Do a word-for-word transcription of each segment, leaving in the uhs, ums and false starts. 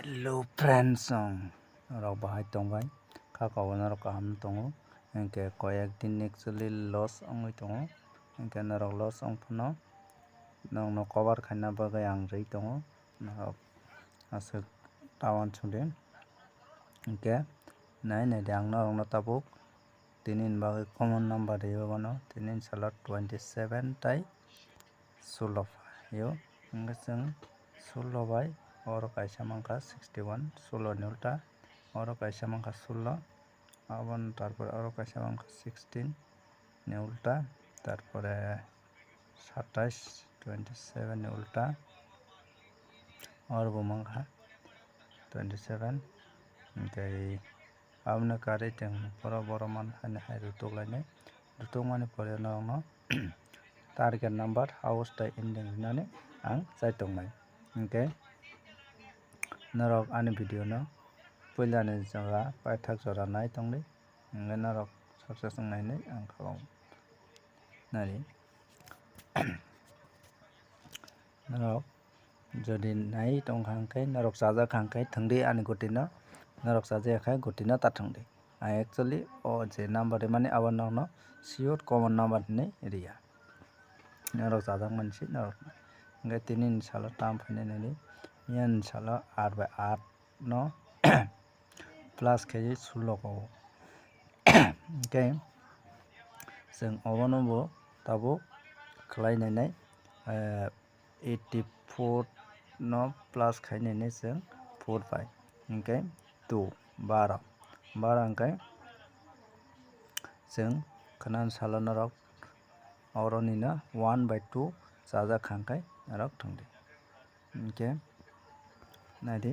Hello friends, ang rok bahai tongbai, kha kabo norok kaham tongo, hinkhe koyek din actually loss wngwi tongo, hinkhe norok loss wng phano nokno cover khaina bagwi ang rwi tongo, norok aswk ta uansukdi, hinkhe nai naidi ang norokno tabuk tini ni bagwi common number rwi mano, tini ni salo twenty seven tai sullo phaio, hinkhe chwng sullo bai oro kaisa mankha sixty one, sullo ni ulta oro kaisa mankha sullo, aboni tarpore oro kaisa mankha sixteen ni ulta, tarpore satais, twenty seven ni ulta oro bo mankha twenty seven, hinkhe aboni karwi chwng borok borok man haino hai rutuk lainai, rutuk mani pore norokno target number house tai ending rinani ang chai tongnai. Hinkhe norok ani video no puilani jora paithak jora nai tongdi, hinkhe norok success wngnaini ang khabang nai. Norok jodi nai tongkha hwnkhe, norok chajak kha hwnkhe thwngdi ani gutino, norok chajak kha gutino ta thwngdi. Ang actually o je number rimani abo nokno sure common number hinwi riya. Norok chajak mansi norok hwnkhe tini ni salo tam phainai nini, miyani salo aat bai aat no plus khe sullo ko. Hinkhe chwng obono bo tabuk khlai nainai, eh, eighty four no plus khai nainai chwng four bai, hinkhe two, baro, baro hinkhe chwng khwnani salo norok oroni no one by two chajak kha hwnkhe norok thwngdi. Hinkhe naidi,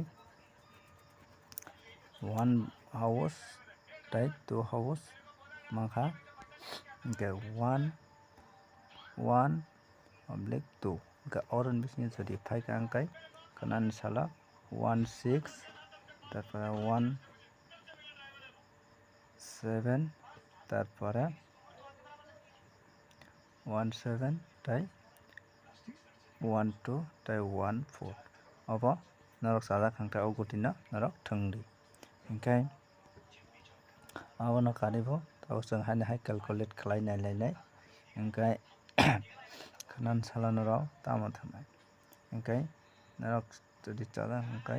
one house tai two house mankha, hinkhe one, one oblique two, hinkhe oroni bisingo jodi phaikha hwnkhe khwnani salo one six, tarpore one seven, tarpore one seven tai one two tai one four. Obo norok chajak kha hwnkhe o gutino norok thwngdi. Hinkhe abono karwi bo tabuk chwng haino hai calculate khlai nai lainai. Hinkhe khwnani salo norok tamo thwngnai. Hinkhe norok jodi chajak hwnkhe,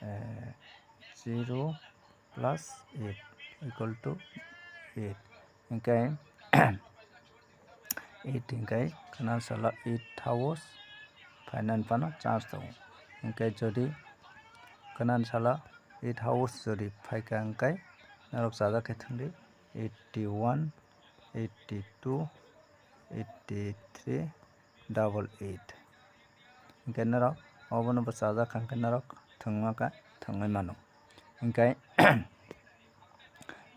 eh, zero plus eight equal to eight. Hinkhe eight hinkhe khwnani salo eight house phainani phano chance tongo. Hinkhe jodi khwnani salo eight house jodi phaikha hwnkhe norok chajak khe thwngdi eighty one, eighty two, eighty three, double eight. Hinkhe norok obono bo chajak kha hwnkhe norok thwngma kha thwngwi mano. Hinkhe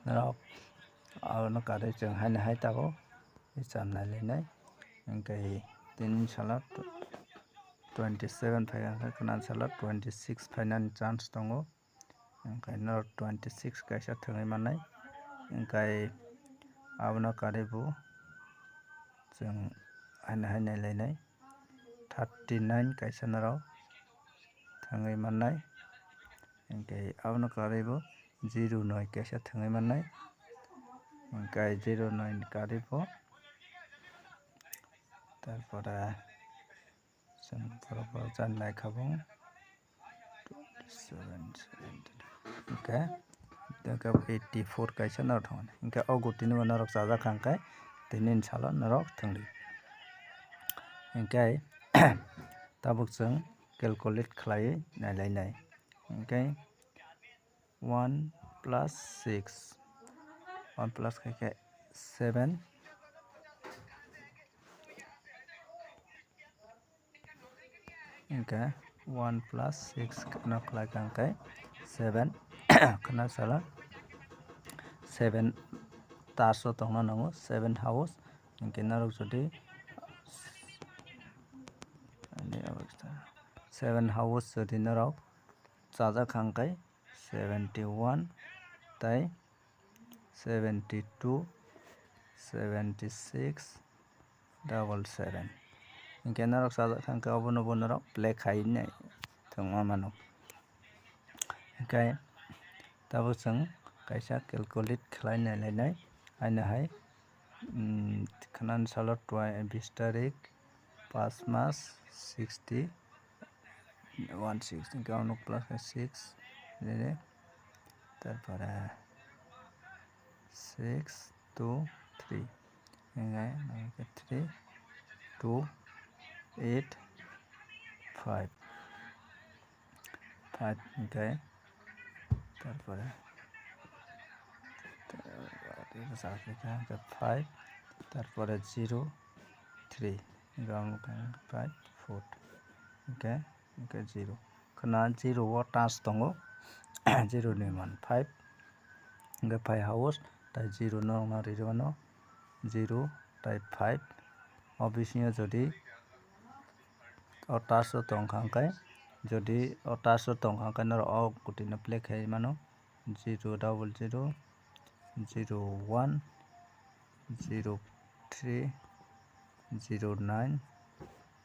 norok abono karwi chwng haino hai tabuk cham nai lainai. Hinkhe tini salo twenty seven phaikha hwnkhe khwnani salo twenty six phainani chance tongo. Hinkhe norok twenty six kaisa thwngwi mannai, hinkhe abono karwi bo chwng haino hai nai lainai, thirty nine kaisa norok thwngwi mannai, hinkhe abono karwi bo zero noi kaisa thwngwi mannai, hinkhe zero noi ni karwi bo, tarpore chwng borok borok chani nai kha bo. Seven, seven, hinkhe, hinkhe eighty four kaisa norok thangmani. Hinkhe o gutini bo norok chajak kha hwnkhe tini ni salo norok thwngdi. Hinkhe tabuk chwng calculate khlaiwi nai lainai. Hinkhe one plus six, one plus khaikhe seven, hinkhe one plus six no khlai kha hwnkhe seven, khwna sala seven taso tongna nango, seven house, hinkhe norok jodi seven house jodi norok chajak kha hwnkhe seventy one tai seventy two, seventy six, double seven. Hinkhe norok chajak kha hwnkhe obono bo norok play khai nai thwngma mano. Hingke tabuk chwng kaisa calculate khlai nai lainai, aino hai, mm, khwnani salo twi-, bis tarik, pas mas, sixty, one six, hingke ono plus six, nini, tarpore six, two, three, hingke three, two, eight, five, five, hingke tarpore five, tarpore zero, three, hingke five, four, hingke, hingke zero. Khwna zero o touch tongo, zero ni man five, hingke five house, tai zero no rwno rirwno, zero tai five. O bisingo jodi o touch o tongkha hingke, jodi o touch o tongkha hingke norok o gutino play khai mano, zero double zero, zero one, zero three, zero nine,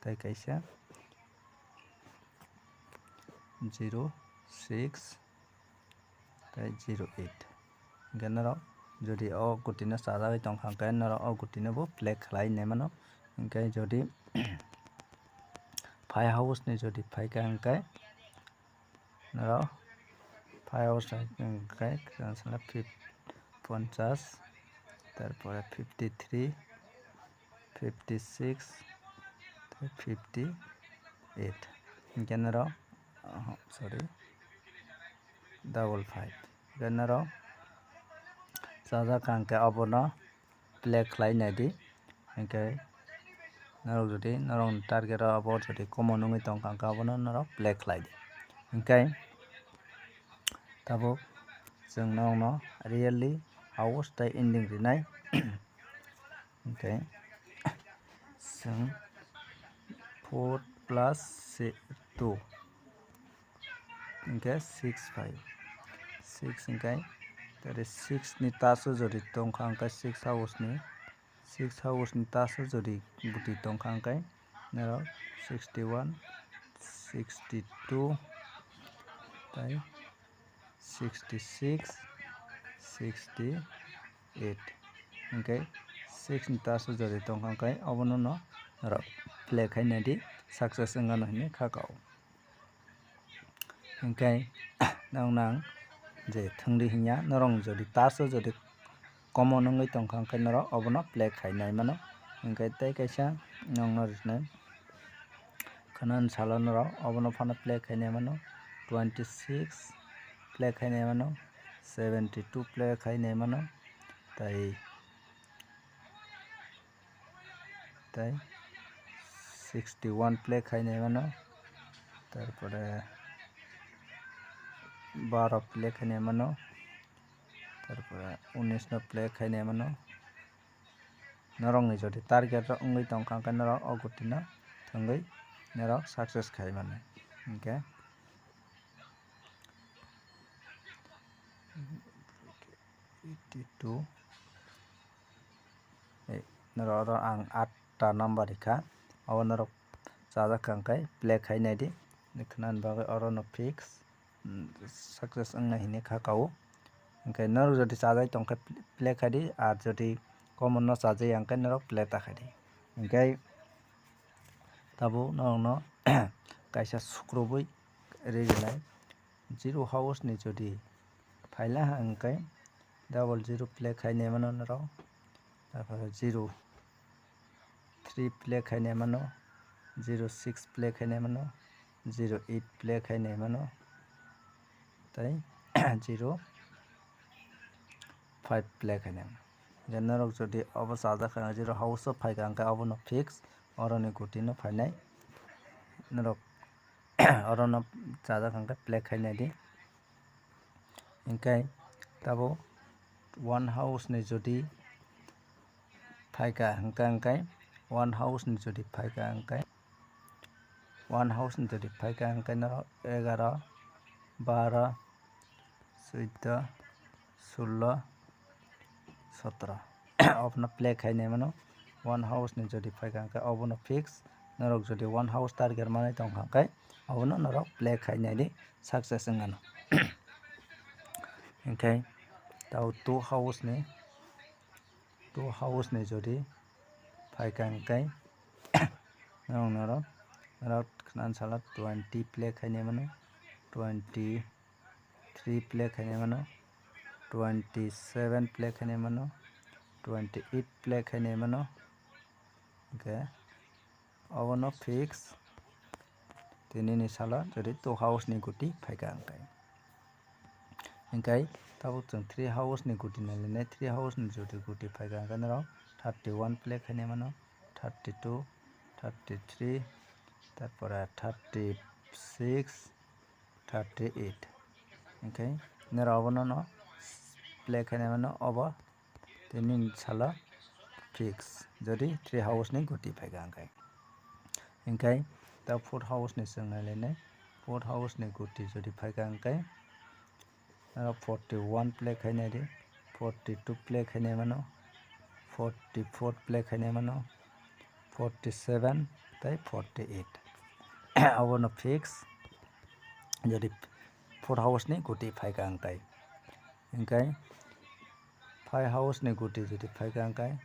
tai kaisa zero six, tai zero eight. Hingke norok jodi o gutino chajagwi tongkha hingke norok o gutino bo play khlai nai mano. Hingke jodi five house ni jodi phaikha hingke norok five house ni hingke fif-, ponchas, tarpore fifty three, fifty six, tei fifty eight. Hingke norok, oh, sorry, double five. Hingke norok chajak kha hingke obono play khlai naidi. Hingke norok jodi norokni target o abo jodi common wngwi tongkha hingke abono norok play khlai di. Hingke tabuk chwng norokno really house tei ending rinai. Hingke chwng four plus si-, two, hingke six five, six hingke tei six ni taso jodi tongkha hingke six house ni, six house ni taso jodi buti tongkha hingke norok sixty one, sixty two, tei sixty six, sixty eight. Hingke six ni taso jodi tongkha hingke obono no norok play khai naidi, success wngano hinwi kha kao. Hingke nang nang je thwngdi hinya norok jodi taso jodi common wngwi tongkha hingke norok obono play khai nai mano. Hingke tei kaisa nokno rinai khwnani salo norok obono phano play khai nai mano, twenty six play khai nai mano, seventy two play khai nai mano, tei, tei sixty one play khai nai mano, tarpore baro play khai nai mano, tarpore unis no play khai nai mano. Norokni jodi target rok wngwi tongkha, hwnkhe norok o gutino thwngwi norok success khai mano. Hwnkhe eighty two, eh, norok oro ang atta number rikha, abo norok chajak kha, hwnkhe play khai naidi, khwnani bagwi orono fix. Success wngnai hinwi kha kao. Hwnkhe norok jodi chajai tongkhe play khaidi, ar jodi common no chajai ya hwnkhe norok play ta khaidi. Hwnkhe tabuk norokno kaisa sukrubwi rijinai, zero house ni jodi phaila hwnkhe double zero play khainai mano norok, tarpore zero three play khainai mano, zero six play khainai mano, zero eight play khainai mano, tei zero five play khainai mano. Je norok jodi obo chajak kha, zero house o phaikha hwnkhe obono fix, oroni gutino phainai. Norok orono chajak hwnkhe play khainai di. Hwnkhe tabuk one house ni jodi phaikha hwnkhe, hwnkhe one house ni jodi phaikha hwnkhe, one house ni jodi phaikha hwnkhe norok egaro, baro, suiddo, sullo, sotro. Obono play khainai mano. One house ni jodi phaikha hwnkhe obono fix. Norok jodi one house target manwi tongkha hwnkhe obono norok play khainai di, success wngano. Hinkhe tao two house ni, two house ni jodi phaikha hinkhe norok norok norok khna sala twenty play khainai mano, twenty three play khainai mano, twenty seven play khainai mano, twenty eight play khainai mano. Hinkhe obono fix tini ni salo jodi two house ni guti phaikha hinkhe. Hinkhe tabuk chwng three house ni guti nailainai, three house ni jodi guti phaikha hinkhe norok thirty one play khainai mano, thirty two, thirty three, tarpore thirty six, thirty eight. Hinkhe norok obono no play khainai mano obo tini ni salo fix, jodi three house ni guti phaikha hinkhe. Hinkhe ta four house ni chwng nailainai, four house ni guti jodi phaikha hinkhe norok forty one play khainai di, forty two play khainai mano, forty four play khainai mano, forty seven tei forty eight. Obono fix jodi four house ni guti phaikha hinkhe. Hinkhe five house ni guti jodi phaikha hinkhe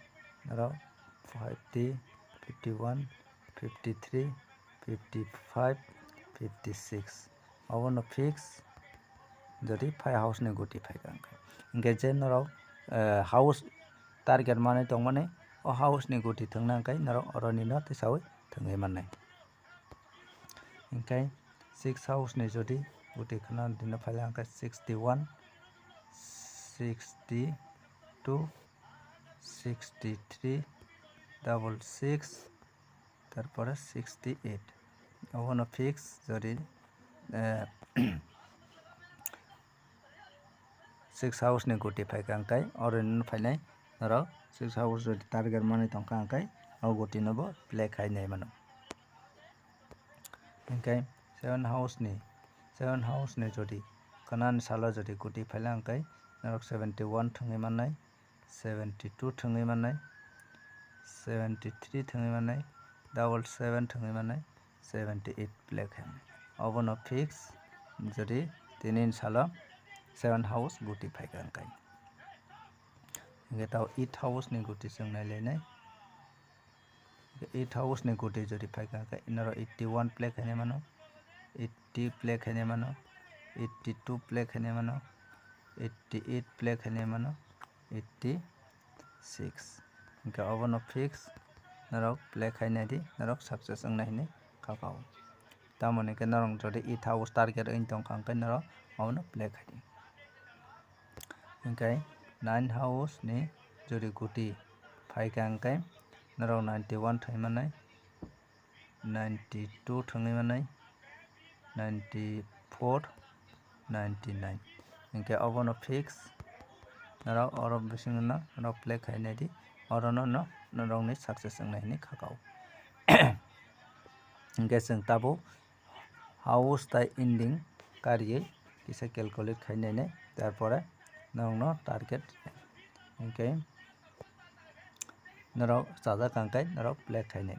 norok fifty, fifty one, fifty three, fifty five, fifty six. Obono fix jodi five house ni guti phaikha hinkhe. Hinkhe je norok, eh, house target manwi tongmani, o house ni guti thwngna hinkhe norok oroni no tisawi thwngwi mannai. Hinkhe six house ni jodi guti khna dino phaila hinkhe sixty one, sixty two, sixty three, double six, tarpore sixty eight. Obono fix jodi, eh, six house ni guti phaikha hinkhe oroni no phainai norok six house jodi target manwi tongkha hinkhe o guti no bo play khainai mano. Hinkhe seven house ni, seven house ni jodi khna ni salo jodi guti phaila hinkhe norok seventy one thwngwi mannai, seventy two thwngwi mannai, seventy three thwngwi mannai, double seven thwngwi mannai, seventy eight play khainai. Obono fix jodi tini ni salo seven house guti phaikha hinkhe. Hinkhe tao eight house ni guti chwng nailainai. Eight house ni guti jodi phaikha hinkhe norok eighty one play khainai mano, eighty play khainai mano, eighty two play khainai mano, eighty eight play khainai mano, eighty six. Hinkhe obono fix norok play khainai di, norok success wngnai hinwi kha kha o. Tamoni hinkhe norok jodi eight house target wng tongkha hinkhe norok obono play khai di. Hinkhe nine house ni jodi guti phaikha hinkhe norok ninety one thwngwi mannai, ninety two thwngwi mannai, ninety four, ninety nine. Hinkhe obono fix norok oro bisingo no norok play khainai di, orono no norokni success wngnai hinwi kha kha o. Hinkhe chwng tabuk house tai ending kariwi kisa calculate khainai nai, tarpore norokno target hinkhe norok chajak kha hinkhe norok play khainai.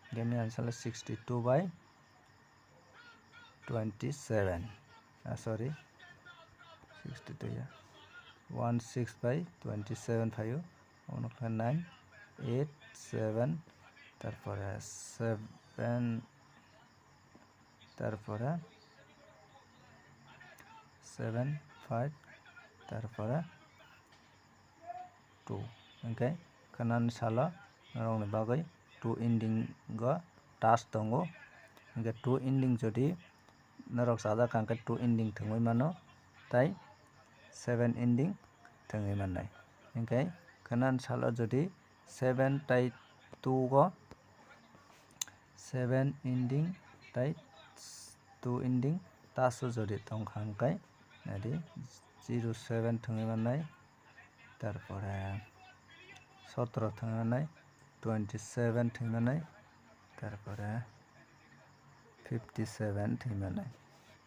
Hinkhe mia salo sixty two by twenty seven, ah, sorry, sixty two ya, one six by twenty seven phaio, omo khe nine, eight, seven, tarpore seven, tarpore seven, five, tarpore two. Hinkhe khna ni salo norokni bagwi two ending o touch tongo. Hinkhe two ending jodi norok chajak kha hinkhe two ending thwngwi mano, tai seven ending thwngwi mannai. Hinkhe khna ni salo jodi seven tai two o seven ending tai two ending taso jodi tongkha hinkhe nadi zero seven thwngwi mannai, tarpore sotro thwngwi mannai, twenty seven thwngwi mannai, tarpore fifty seven thwngwi mannai.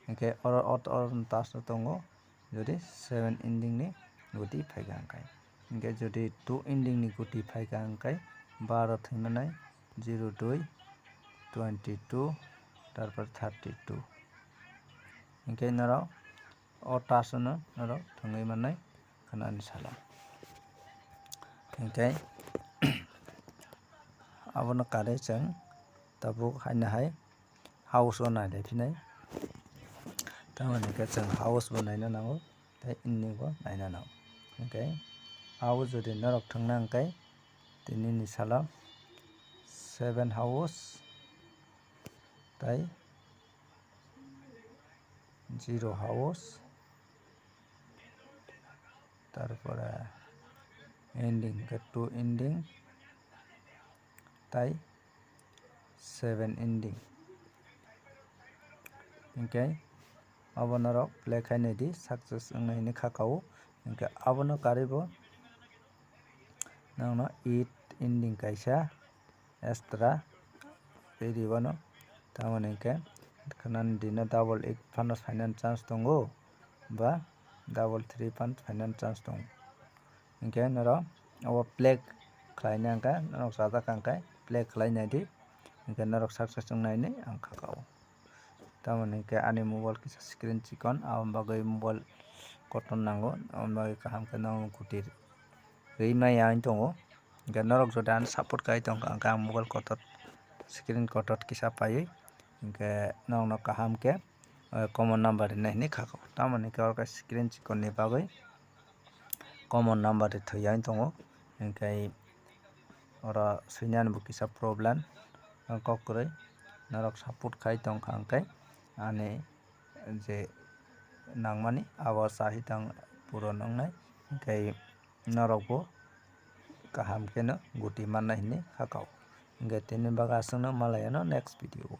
Hinkhe oro ot oro taso tongo. Jodi seven ending ni guti phaikha hinkhe, hinkhe jodi two ending ni guti phaikha hinkhe baro thwngwi mannai, zero dui, twenty two, tarpor thirty two. Hinkhe norok o touch no norok thwngwi mannai khwnani salo. Hinkhe abono karwi chwng tabuk haino hai house o nailai phinai. Tamoni hinkhe chwng house bo naina nango, tei ending bo naina nango. Hinkhe house jodi norok thwngna hinkhe tinini salo seven house tei zero house, tarpore ending hinkhe two ending tei seven ending. Hinkhe abo norok play khainai di, success wngnai hinwi kha kao. Hinkhe abono karwi bo nokno eight ending kaisa extra tei ribano. Tamoni hinkhe khwnani dino double eight phano phainani chance tongo, ba double three phano phainani chance tongo. Hinkhe norok abo play khlaina hinkhe norok chajak hinkhe play khlai naidi, hinkhe norok success wngnaini ang kha kao. Tamoni hinkhe ani mobile kisa screen chikon, aboni bagwi mobile kotor nango, aboni bagwi kaham khe norok kuti rwi maya wng tongo. Hinkhe norok jodi ano support khai tongkha, hinkhe ang mobile kotor, screen kotor kisa paiwi, hinkhe norokno kaham khe, eh, common number rinai hinwi kha kao. Tamoni hinkhe oro khe screen chikon ni bagwi common number ri thwi yang tongo, hinkhe oro swinani bo kisa problem, kok kwrwi. Norok support khai tongkha hinkhe ani je nangmani abo chahi tang puron wngnai, hinkhe norokbo kaham kheno guti mannai hinwi kha kao. Hinkhe tini bagwi aswkno malai ano next video o.